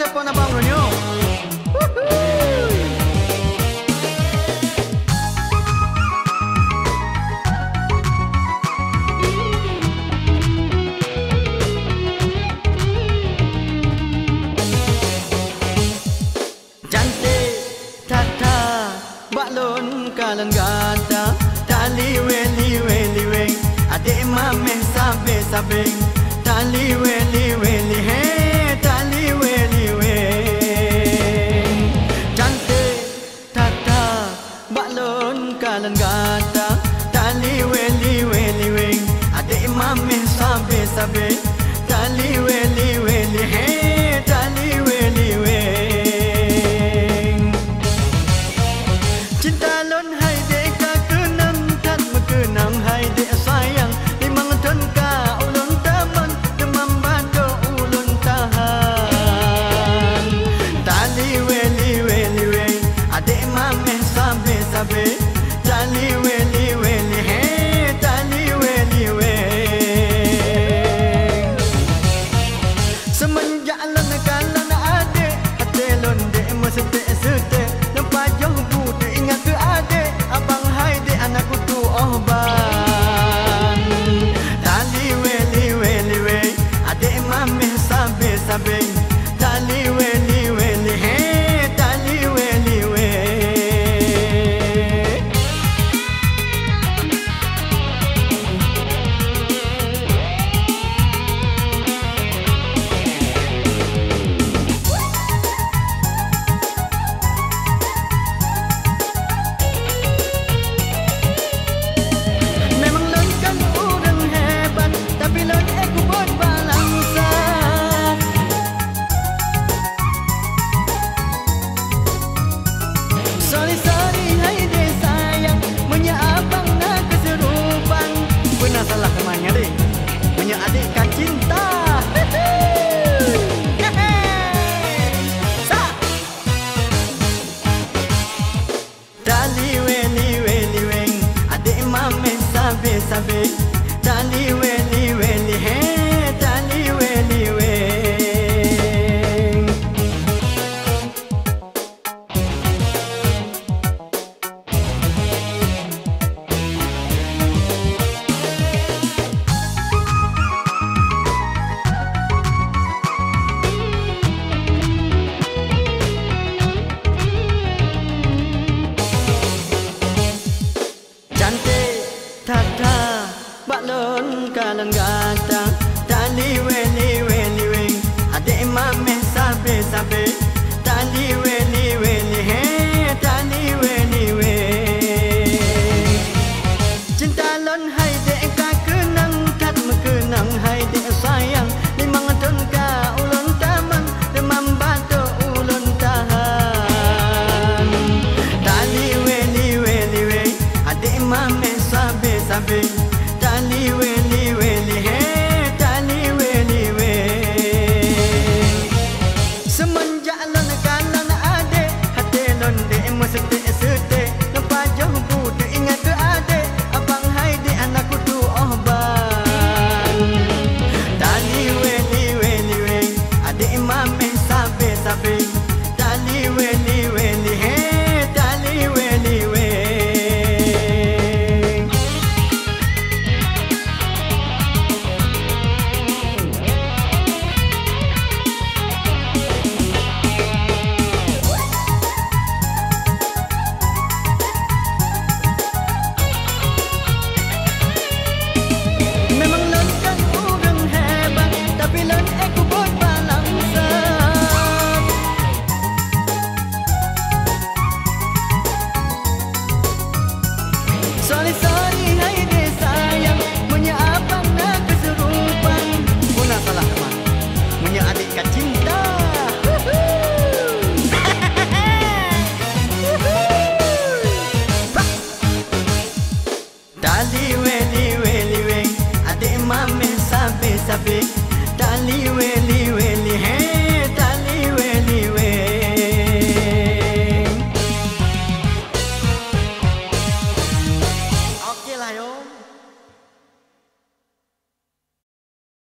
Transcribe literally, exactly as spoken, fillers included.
Telepon abang dulu nyoe. Wuhui. Cantik that-that bak lôn kalon gata, taliweng-liweng-liweng, adék mameh sabe-sabe, taliweng-liweng-lihe, taliweng-liweng. Cantik that-that bak lôn kalon gata, taliweng-liweng-liweng, adék mameh sabe-sabe, taliweng-liweng-lihe, taliweng-liweng. Cinta lôn hai dék ka keunong, that meukeunong hai dék sayang, limong thon ka ulôn tamong, deumam badoe ulôn tahan. Taliweng-liweng-liweng, adék mameh sabe-sabe, taliweng-liweng-lihe, taliweng-liweng. Seumeunjak lôn kalon adék, até lôn dék meuseutét-seutét, lôn pajoh bu teuingat keu adék, abang hai dék hana kutuoh ban. Taliweng-liweng-liweng, adék mameh sabe-sabe, taliweng-liweng-lihe, taliweng-liweng. Memang lôn kon ureuëng hebat, tapi lôn ék kubuet bak langsat. Sorry, sorry, hai dék sayang, meunyoe abang na keuseurupan. Peue na salah teuma nyan deh? Meunyoe adék ka cinta. Sa! Taliweng-liweng-liweng, adék mameh sabe-sabe. Taliweng-liweng-lihe, taliweng-liweng. Cantik that-that bak lôn kalon gata, taliweng-liweng-liweng, adék mameh sabe-sabe, taliweng-liweng-lihe, taliweng-liweng. Cinta lôn hai dék ka keunong, that meukeunong hai dék sayang, limong thon ka ulôn tamong, deumam badoe ulôn tahan. Taliweng-liweng-liweng, adék mameh sabe-sabe, taliweng-liweng-lihe, taliweng-liweng. Seumeunjak lôn kalon adék, até lôn dék meuseutét-seutét, lôn pajoh bu teuingat keu adék, abang hai dék hana kutuoh ban. Taliweng-liweng-liweng, adék mameh sabe-sabe, taliweng-liweng-lihe, taliweng-liweng. Memang lôn kon ureuëng hebat, tapi lôn ék kubuet bak langsat. Sorry, sorry, hai dék sayang, meunyoe abang na keuseurupan. Peue na salah teuma, meunyoe adék ka cinta. Taliweng